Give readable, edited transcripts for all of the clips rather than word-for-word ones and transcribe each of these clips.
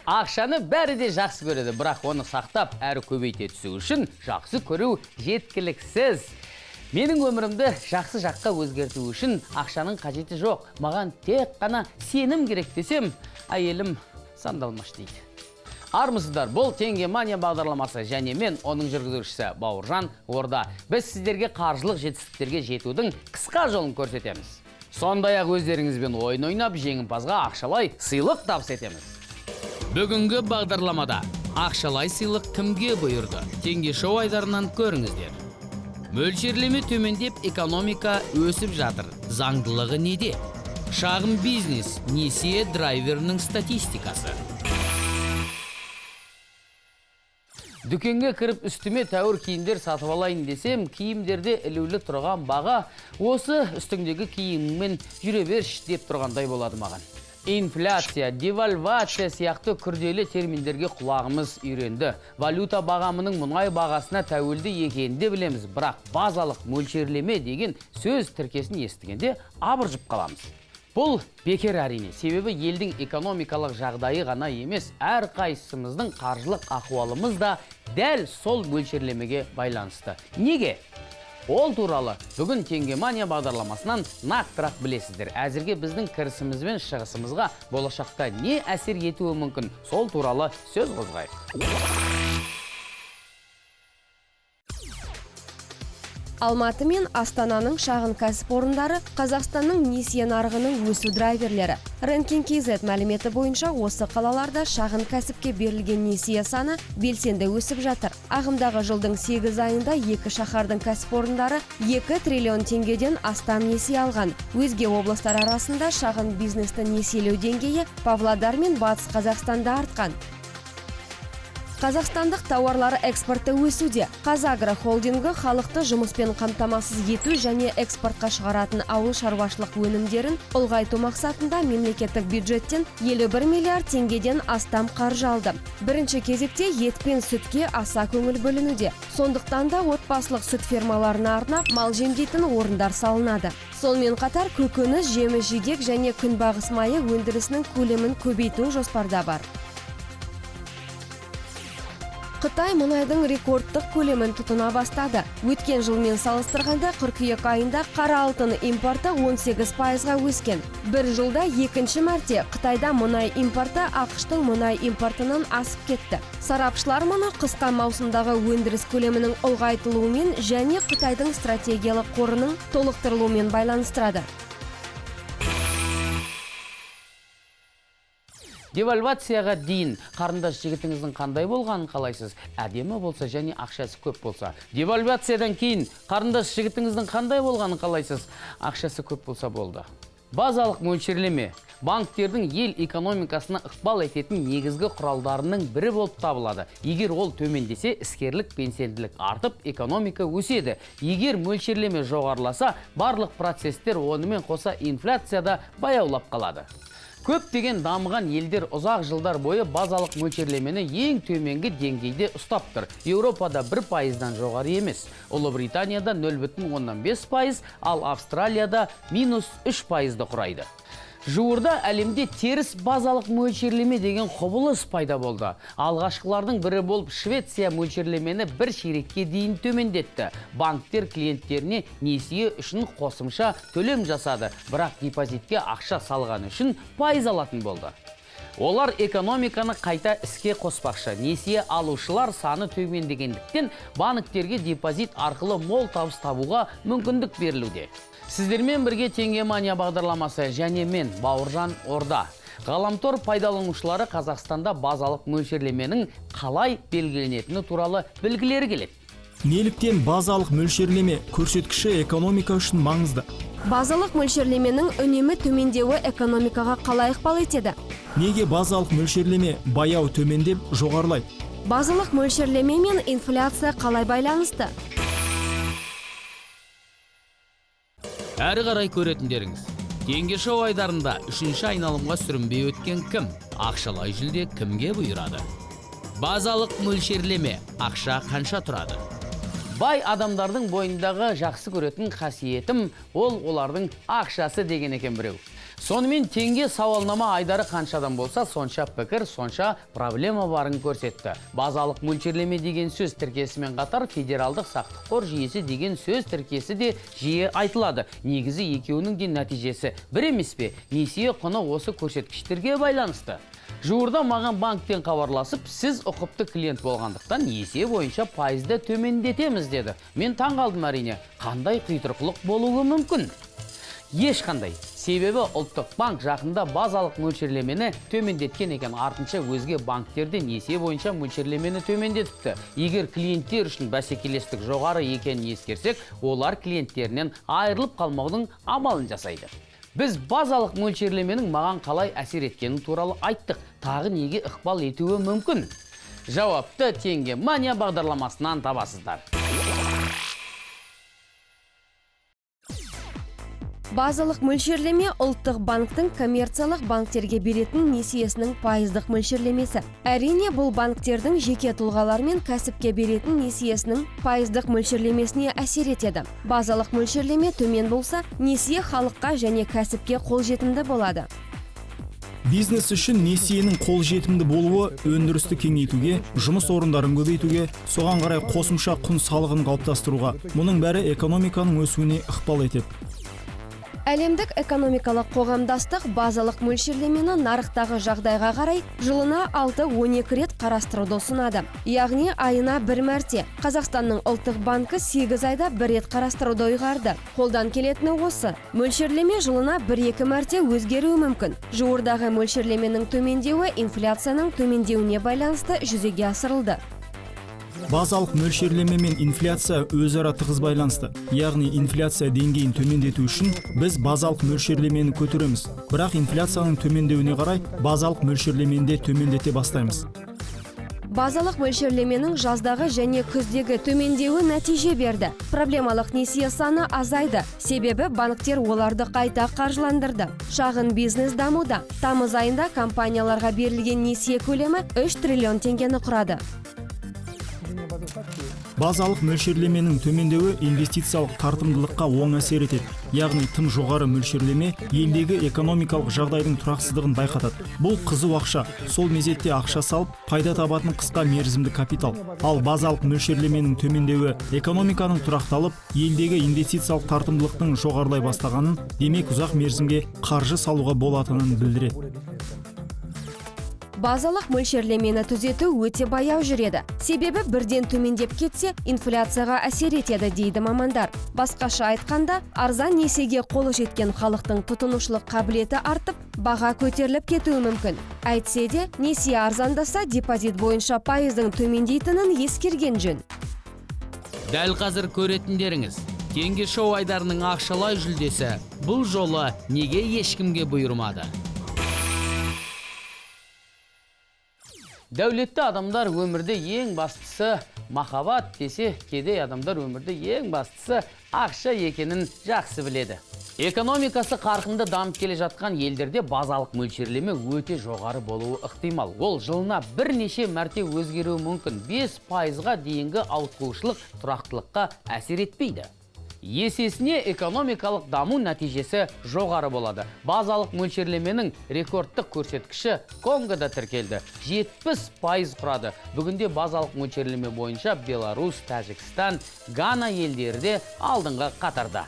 Ақшаны бәрі де жақсы көреді, бірақ оны сақтап әрі көбейте түсу үшін жақсы көру жеткіліксіз. Менің өмірімді жақсы жаққа өзгерту үшін ақшаның қажеті жоқ. Маған тек қана сенім керек десем, әйелім сандалмаш дейді. Армысыздар, бұл Теңге Мания бағдарламасы және мен оның жүргізушісі Бауыржан Орда. Біз сіздерге қаржылық жетістіктерге жетудің қысқа жолын көрсетеміз. Сондай-ақ өздеріңізбен ойын ойнап, жеңімпазға ақшалай сыйлық табыс етеміз. Бүгінгі бағдарламада ақшалай сыйлық кімге бұйырды? Теңге шоу айдарынан көріңіздер. Мөлшерлеме төмендеп, экономика өсіп жатыр. Заңдылығы неде? Шағын бизнес, несие драйверінің статистикасы. Дүкенге кіріп үстіме тәуір киімдер сатып алайын десем, киімдерде ілулі тұрған баға осы үстіңдегі киіміңмен жүре берші деп тұрғандай болады маған. Инфляция, девальвация сияқты күрделі терминдерге құлағымыз үйренді. Валюта бағамының мұнай бағасына тәуелді екенін де білеміз, бірақ базалық мөлшерлеме деген сөз тіркесін естігенде абыржып қаламыз. Бұл бекер әрине, себебі елдің экономикалық жағдайы ғана емес, әрқайсымыздың қаржылық ахуалымыз да дәл сол мөлшерлемеге байланысты. Неге? Ол туралы бүгін Теңге Мания бағдарламасынан нақтырақ білесіздер. Әзірге біздің кірісіміз бен шығысымызға болашақта не әсер етуі мүмкін, сол туралы сөз қозғайық. Алматы мен Астананың шағын кәсіпорындары Қазақстанның несие нарығының өсу драйверлері. Ranking KZ мәліметі бойынша осы қалаларда шағын кәсіпке берілген несие саны белсенді өсіп жатыр. Ағымдағы жылдың 8 айында екі шаһардың кәсіпорындары 2 триллион теңгеден астам несие алған. Өзге облыстар арасында шағын бизнесті несиелеу деңгейі Павлодар мен Батыс Қазақстанда артқан. Қазақстандық тауарлар экспорты өсуде. Қазагро холдингі халықты жұмыспен қамтамасыз ету және экспортқа шығаратын ауыл шаруашылық өнімдерін ұлғайту мақсатында мемлекеттік бюджеттен 51 миллиард теңгеден астам қаржы алды. Бірінші кезекте ет пен сүтке аса көңіл бөлінуде. Сондықтан да отбасылық сүт фермаларына арнап мал жемдейтін орындар салынады. Сонымен қатар көкөніс, жеміс жидек және күнбағыс майы өндірісінің көлемін көбейту жоспарда бар. Қытай мұнайдың рекордтық көлемін тұтына бастады. Өткен жылмен салыстырғанда қыркүйек айында қара алтын импорты 18%-ға өскен. Бір жылда екінші мәрте Қытайда мұнай импорты АҚШ-тың мұнай импортынан асып кетті. Сарапшылар мұны қысқа маусымдағы өндіріс көлемінің ұлғайтылуымен және Қытайдың стратегиялық қорының толықтырылуымен байланыстырады. Девальвацияға дейін қарындас жігітіңіздің қандай болғанын қалайсыз? Әдемі болса және ақшасы көп болса. Девальвациядан кейін қарындас жігітіңіздің қандай болғанын қалайсыз? Ақшасы көп болса болды. Базалық мөлшерлеме банктердің ел экономикасына ықпал ететін негізгі құралдарының бірі болып табылады. Егер ол төмендесе, іскерлік белсенділік артып, экономика өседі. Егер мөлшерлеме жоғарыласа, барлық процестер онымен қоса инфляция да баяулап қалады. Көптеген дамыған елдер ұзақ жылдар бойы базалық мөлшерлемені ең төменгі деңгейде ұстап тұр. Еуропада 1%-дан жоғары емес. Ұлыбританияда 0,5%, ал Австралияда минус 3%-ды құрайды. Жуырда әлемде теріс базалық мөлшерлеме деген құбылыс пайда болды. Алғашқылардың бірі болып Швеция мөлшерлемені бір ширекке дейін төмендетті. Банктер клиенттеріне несие үшін қосымша төлем жасады, бірақ депозитке ақша салған үшін пайыз алатын болды. Олар экономиканы қайта іске қоспақшы. Несие алушылар саны төмендегендіктен банктерге депозит арқылы мол табыс табуға мүмкіндік берілуде. Сіздермен бірге Теңге Мания бағдарламасы және мен Бауыржан Орда. Ғаламтор пайдаланушылары Қазақстанда базалық мөлшерлеменің қалай белгіленетіні туралы білгілері келеді. Неліктен базалық мөлшерлеме көрсеткіші экономика үшін маңызды? Базалық мөлшерлеменің үнемі төмендеуі экономикаға қалай ықпал етеді? Неге базалық мөлшерлеме баяу төмендеп жоғарылайды? Базалық мөлшерлеме мен инфляция қалай байланысты? Әрі қарай көретіндеріңіз. Теңге шоу айдарында үшінші айналымға сүрінбей өткен кім? Ақшалай жүлде кімге бұйырады? Базалық мөлшерлеме ақша қанша тұрады? Бай адамдардың бойындағы жақсы көретін қасиетім ол олардың ақшасы деген екен біреу. Сонымен теңге сауалнама айдары қаншадан болса, сонша пікір, сонша проблема барын көрсетті. Базалық мөлшерлеме деген сөз тіркесімен қатар федералдық сақтық қор жүйесі деген сөз тіркесі де жиі айтылады. Негізі екеуінің де нәтижесі бір емес пе? Несие құны осы көрсеткіштерге байланысты. Жуырда маған банктен хабарласып, сіз ұқыпты клиент болғандықтан несие бойынша пайызды төмендетеміз деді. Мен таң қалдым әрине. Қандай қитұрқылық болуы мүмкін? Ешқандай. Себебі ұлттық банк жақында базалық мөлшерлемені төмендеткен екен. Артынша өзге банктерде несие бойынша мөлшерлемені төмендетіпті. Егер клиенттер үшін бәсекелестік жоғары екенін ескерсек, олар клиенттерінен айырылып қалмаудың амалын жасайды. Біз базалық мөлшерлеменің маған қалай әсер еткені туралы айттық. Тағы неге ықпал етуі мүмкін? Жауапты Теңге Мания бағдарламасынан табасыздар. Базалық мөлшерлеме ұлттық банктің коммерциялық банктерге беретін несиесінің пайыздық мөлшерлемесі. Әрине, бұл банктердің жеке тұлғалар мен кәсіпке беретін несиесінің пайыздық мөлшерлемесіне әсер етеді. Базалық мөлшерлеме төмен болса, несие халыққа және кәсіпке қолжетімді болады. Бизнес үшін несиенің қолжетімді болуы өндірісті кеңейтуге, жұмыс орындарын көбейтуге, соған қарай қосымша құн салығын қалыптастыруға, мұның бәрі экономиканың өсуіне ықпал етеді. Әлемдік экономикалық қоғамдастық базалық мөлшерлемені нарықтағы жағдайға қарай жылына 6-12 рет қарастыруды ұсынады. Яғни айына бір мәрте. Қазақстанның ұлттық банкі 8 айда бір рет қарастыруды ұйғарды. Қолдан келетіні осы. Мөлшерлеме жылына 1-2 мәрте өзгеруі мүмкін. Жуырдағы мөлшерлеменің төмендеуі инфляцияның төмендеуіне байланысты жүзеге асырылды. Базалық мөлшерлеме мен инфляция өзара тығыз байланысты. Яғни инфляция деңгейін төмендету үшін біз базалық мөлшерлемені көтереміз. Бірақ инфляцияның төмендеуіне қарай базалық мөлшерлемені де төмендете бастаймыз. Базалық мөлшерлеменің жаздағы және күздегі төмендеуі нәтиже берді. Проблемалық несие саны азайды. Себебі банктер оларды қайта қаржыландырды. Шағын бизнес дамуда. Тамыз айында компанияларға берілген несие көлемі 3 триллион теңгені құрады. Базалық мөлшерлеменің төмендеуі инвестициялық тартымдылыққа оң әсер етеді. Яғни тым жоғары мөлшерлеме елдегі экономикалық жағдайдың тұрақсыздығын байқатады. Бұл қызу ақша, сол мезетте ақша салып, пайда табатын қысқа мерзімді капитал. Ал базалық мөлшерлеменің төмендеуі экономиканың тұрақталып, елдегі инвестициялық тартымдылықтың жоғарылай бастағанын, демек ұзақ мерзімге қаржы салуға болатынын білдіреді. Базалық мөлшерлемені түзету өте баяу жүреді. Себебі бірден төмендеп кетсе, инфляцияға әсер етеді дейді мамандар. Басқаша айтқанда, арзан несиеге қолы жеткен халықтың тұтынушылық қабілеті артып, баға көтеріліп кетуі мүмкін. Әйтсе де, несие арзандаса, депозит бойынша пайыздың төмендейтінін ескерген жөн. Дәл қазір көретіндеріңіз, Теңге шоу айдарының ақшалай жүлдесі бұл жолы неге ешкімге бұйырмады? Дәулетті адамдар өмірде ең бастысы махаббат десе, кедей адамдар өмірде ең бастысы ақша екенін жақсы біледі. Экономикасы қарқынды дамып келе жатқан елдерде базалық мөлшерлеме өте жоғары болуы ықтимал. Ол жылына бірнеше мәрте өзгеруі мүмкін. 5%-ға дейінгі ауытқушылық тұрақтылыққа әсер етпейді. Есесіне экономикалық даму нәтижесі жоғары болады. Базалық мөлшерлеменің рекордтық көрсеткіші Конгода тіркелді. 70% құрады. Бүгінде базалық мөлшерлеме бойынша Беларусь, Тәжікстан, Гана елдері де алдыңғы қатарда.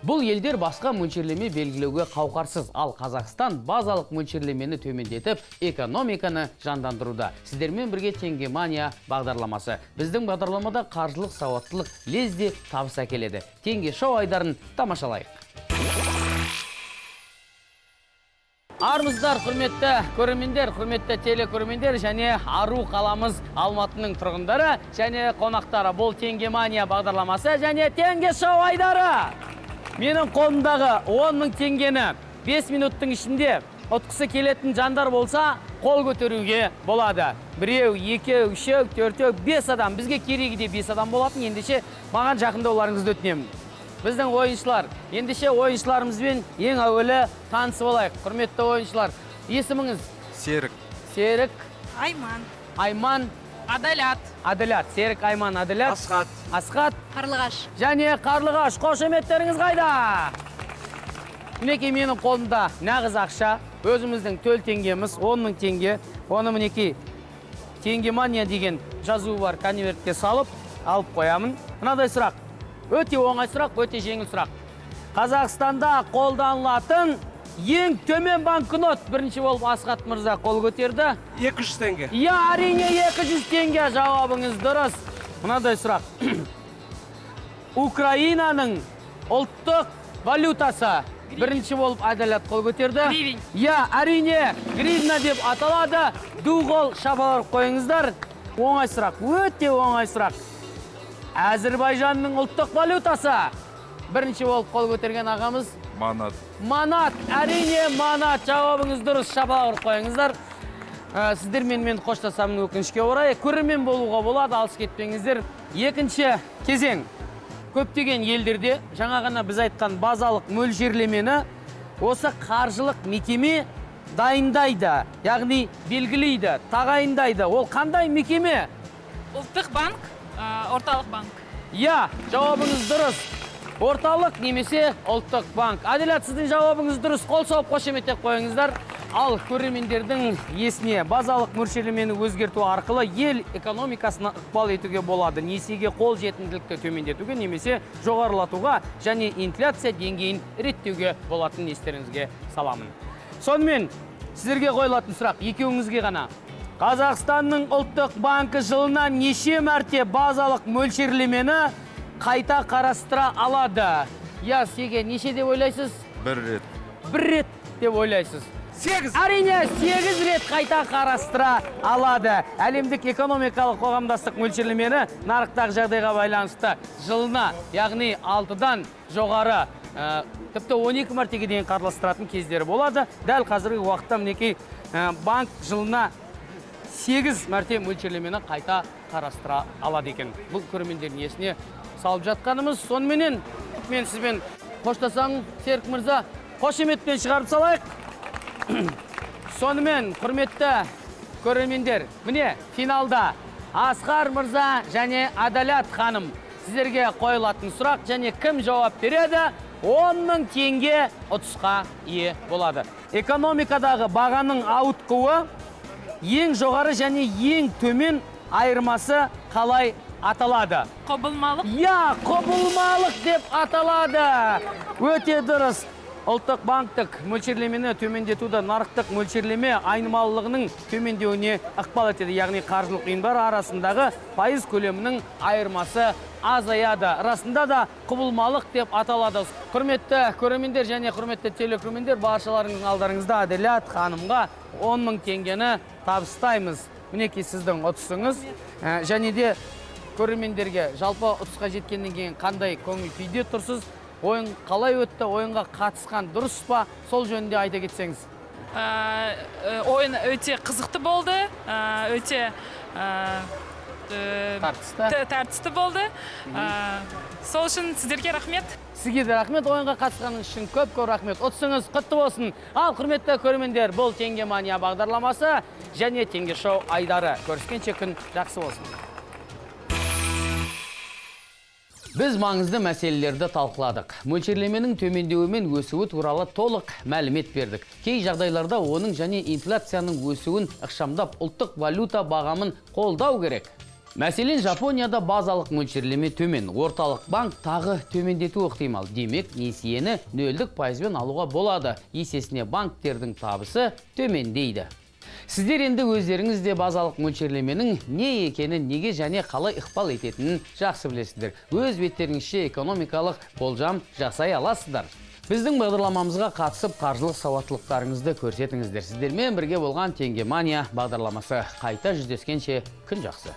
Бұл елдер басқа мөлшерлеме белгілеуге қауқарсыз, ал Қазақстан базалық мөлшерлемені төмендетіп, экономиканы жандандыруда. Сіздермен бірге Теңге Мания бағдарламасы. Біздің бағдарламада қаржылық сауаттылық лезде табыс әкеледі. Теңге шоу айдарын тамашалайық. Армысыздар, құрметті көрермендер, құрметті телекөрермендер және ару қаламыз Алматының тұрғындары және қонақтары. Бұл Теңге Мания бағдарламасы және Теңге шоу айдары. Менің қолымдағы 10 мың теңгені 5 минуттың ішінде ұтқысы келетін жандар болса, қол көтеруге болады. Біреу, екеу, үшеу, төртеу, 5 адам. Бізге керегі де 5 адам болатын. Ендеше маған жақындауларыңызды өтінемін. Біздің ойыншылар, ендеше ойыншыларымызбен ең әуелі танысып алайық. Құрметті ойыншылар, есіміңіз? Серік. Серік. Айман. Айман. Әділет. Әділет. Серік, Айман, Әділет. Асхат. Асхат. Қарлығаш. Және Қарлығаш. Қошеметтеріңіз қайда? Мінекей, менің қолымда нағыз ақша. Өзіміздің төл теңгеміз, 10 мың теңге. Оны, мінекей, «Теңгемания» деген жазуы бар конвертке салып, алып қоямын. Мынадай сұрақ. Өте оңай сұрақ, өте жеңіл сұрақ. Қазақстанда қолданылатын ең төмен банкнот. Бірінші болып Асхат мырза қол көтерді. 200 теңге. Иә, әрине, 200 теңге, жауабыңыз дұрыс. Мынадай сұрақ. Украинаның ұлттық валютасы. Бірінші болып Әділет қол көтерді. Гривень. Иә, әрине, гривна деп аталады. Ду қол шапалақ қойыңыздар. Оңай сұрақ, өте оңай сұрақ. Әзірбайжанның ұлттық валютасы. Бірінші болып қол көтерген ағамыз. Манат. Манат, әрине, манат. Жауабыңыз дұрыс, шапалақ ұрып қойыңыздар. Сіздермен мен қоштасамын, өкінішке орай. Көрермен болуға болады, алыс кетпеңіздер. Екінші кезең. Көптеген елдерде жаңа ғана біз айтқан базалық мөлшерлемені осы қаржылық мекеме дайындайды, яғни белгілейді, тағайындайды. Ол қандай мекеме? Ұлттық банк, орталық банк. Иә, жауабыңыз дұрыс. Орталық немесе ұлттық банк. Әділет, сіздің жауабыңыз дұрыс. Қол соғып, қошеметтеп қойыңыздар. Ал көрермендердің есіне, базалық мөлшерлемені өзгерту арқылы ел экономикасына ықпал етуге болады. Несиеге қол жетімділікті төмендетуге немесе жоғарылатуға және инфляция деңгейін реттеуге болатынын естеріңізге саламын. Сонымен, сіздерге қойылатын сұрақ екеуіңізге ғана. Қазақстанның ұлттық банкі жылына неше мәрте базалық мөлшерлемені қайта қарастыра алады? Иә, Сеге, неше деп ойлайсыз? Бір рет. Бір рет деп ойлайсыз. 8. Әрине, 8 рет қайта қарастыра алады. Әлемдік экономикалық қоғамдастық мөлшерлемені нарықтағы жағдайға байланысты жылына, яғни 6-дан жоғары, тіпті 12 мәртеге дейін қарастыратын кездері болады. Дәл қазіргі уақытта, мінекей, банк жылына 8 мәрте мөлшерлемені қайта қарастыра алады екен. Бұл көрермендердің есіне салып жатқанымыз. Соныменен мен сізбен қоштасамын, Серік мырза. Қошеметпен шығарып салайық. Сонымен, құрметті көрермендер, міне, финалда Асқар мырза және Адалят ханым. Сіздерге қойылатын сұрақ және кім жауап береді, 10 мың теңге ұтысқа ие болады. Экономикадағы бағаның ауытқуы, ең жоғары және ең төмен айырмасы қалай аталады? Құбылмалық. Иә, құбылмалық деп аталады. Өте дұрыс. Ұлттық банктік мөлшерлемені төмендетуді нарықтық мөлшерлеме айнымалылығының төмендеуіне ықпал етеді. Яғни қаржылық ұйымдар арасындағы пайыз көлемінің айырмасы азаяды. Расында да, құбылмалық деп аталады. Құрметті көрермендер және құрметті телекөрермендер, баршаларыңыздың алдарыңызда Әділет ханымға 10 мың теңгені табыстаймыз. Мінекей, сіздің ұтысыңыз. Және де көрермендерге жалпы ұтысқа жеткеннен кейін қандай көңіл күйде тұрсыз? Ойын қалай өтті? Ойынға қатысқан дұрыс па? Сол жөнінде айта кетсеңіз. Ойын өте қызықты болды, өте Тартысты. Тартысты болды. Сол үшін сіздерге рахмет. Сізге де рахмет, ойынға қатысқаныңыз үшін көп көп рахмет. Ұтысыңыз құтты болсын. Ал, құрметті көрермендер, бұл «Теңге мания» бағдарламасы және «Теңге шоу» айдары. Көріскенше, күн жақсы болсын. Біз маңызды мәселелерді талқыладық. Мөлшерлеменің төмендеуі мен өсуі туралы толық мәлімет бердік. Кей жағдайларда оның және инфляцияның өсуін ықшамдап, ұлттық валюта бағамын қолдау керек. Мәселен, Жапонияда базалық мөлшерлеме төмен, орталық банк тағы төмендетуі ықтимал. Демек, несиені нөлдік пайызбен алуға болады. Есесіне банктердің табысы төмендейді. Сіздер енді өздеріңіз де базалық мөлшерлеменің не екенін, неге және қалай ықпал ететінін жақсы білесіздер. Өз беттеріңізше экономикалық болжам жасай аласыздар. Біздің бағдарламамызға қатысып, қаржылық сауаттылықтарыңызды көрсетіңіздер. Сіздермен бірге болған «Теңге мания» бағдарламасы. Қайта жүздескенше, күн жақсы.